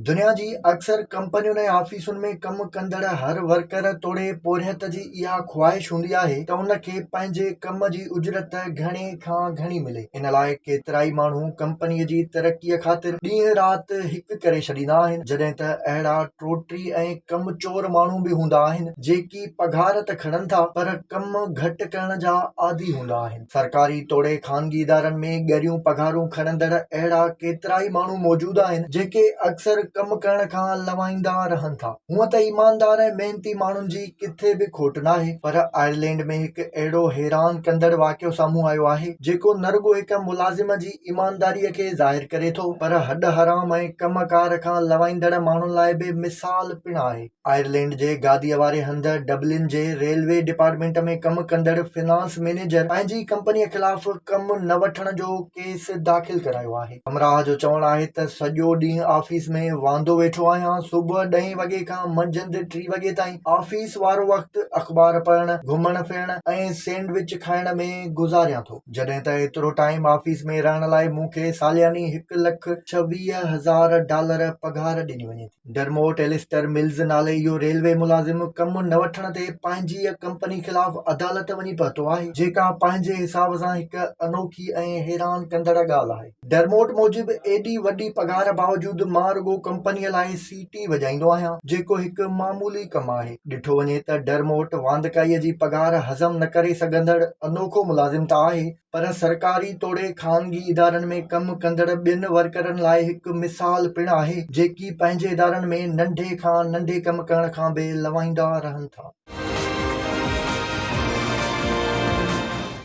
دنيا جي اڪثر ڪمپنين ۽ آفيسن ۾ ڪم ڪندڙ هر ورڪر توڙي پورهيت جي اها خواهش هوندي آهي ته ان کي پنهنجي ڪم جي اجرت گهڻي کان گهڻي ملي. ان لاء ڪيترائي ماڻهو ڪمپني جي ترقي خاطر ڏينهن رات هڪ ڪري ڇڏيندا آهن. جڏهن ته اهڙا ٽوٽي ۽ ڪم چور ماڻهو به هوندا آهن جيڪي پگهار ته کڻن ٿا پر ڪم گهٽ ڪرڻ جا عادي هوندا آهن. سرڪاري توڙي خانگي ادارن ۾ ڳريون پگهارون کڻندڙ اهڙا ڪيترائي ماڻهو موجود آهن، جيڪي اڪثر ڪم ڪرڻ کان لنوائيندا رهن ٿا. هونء ته ايماندار ۽ محنتي ماڻهن جي ڪٿي به کوٽ ناهي، پر آئرلينڊ ۾ هڪ اهڙو حيران ڪندڙ واقعو سامهون آيو آهي، جيڪو نه رڳو هڪ ملازم جي ايمانداريء کي ظاهر ڪري ٿو، پر هڏ حرام ۽ ڪم ڪار کان لنوائيندڙ ماڻهن لاء به مثال پڻ آهي. آئرلينڊ جي گاديء واري هنڌ ڊبلن جي ريلوي ڊپارٽمينٽ ۾ ڪم ڪندڙ فنانس مئنيجر پنهنجي ڪمپنيء خلاف ڪم نه وٺڻ جو ڪيس داخل ڪرايو آهي. همراهه جو چوڻ آهي ته سڄو ڏينهن آفيس ۾ واندو ويٺو آهيان، صبح ڏهين وڳي کان منجهند ٽي وڳي تائين آفيس وارو وقت اخبار پڙهڻ، گهمڻ ڦرڻ ۽ سينڊوچ کائڻ ۾ گذاريان ٿو. جڏهن ته ايترو ٽائيم آفيس ۾ رهڻ لاء مون کي سالياني 1,26,000 ڊالر پگهار ڏني وڃي ٿي. ڊرموٽ ايلسٽر ملز نالي اهو ريلوي ملازم ڪم نه وٺڻ تي پنهنجيء ڪمپني خلاف عدالت وڃي پهتو آهي، جيڪا پنهنجي حساب سان هڪ انوکي ۽ حيران ڪندڙ ڳالهه آهي. ڊرموٽ موجب ايڏي وڏي پگهار باوجود مان رڳو ڪمپنيء لاء سيٽي وڄائيندو آهيان، جيڪو هڪ معمولي ڪم آهي. ڏٺو وڃي ته ڊرموٽ واندڪائيء جي پگهار هضم نه ڪري سگهندڙ انوکو ملازم ته آهي، پر سرڪاري توڙي خانگي ادارن ۾ ڪم ڪندڙ ٻين ورڪرن لاء هڪ مثال پڻ آهي، جيڪي پنهنجي ادارن ۾ ننڍي کان ننڍي ڪم ڪرڻ کان به لنوائيندا رهن ٿا.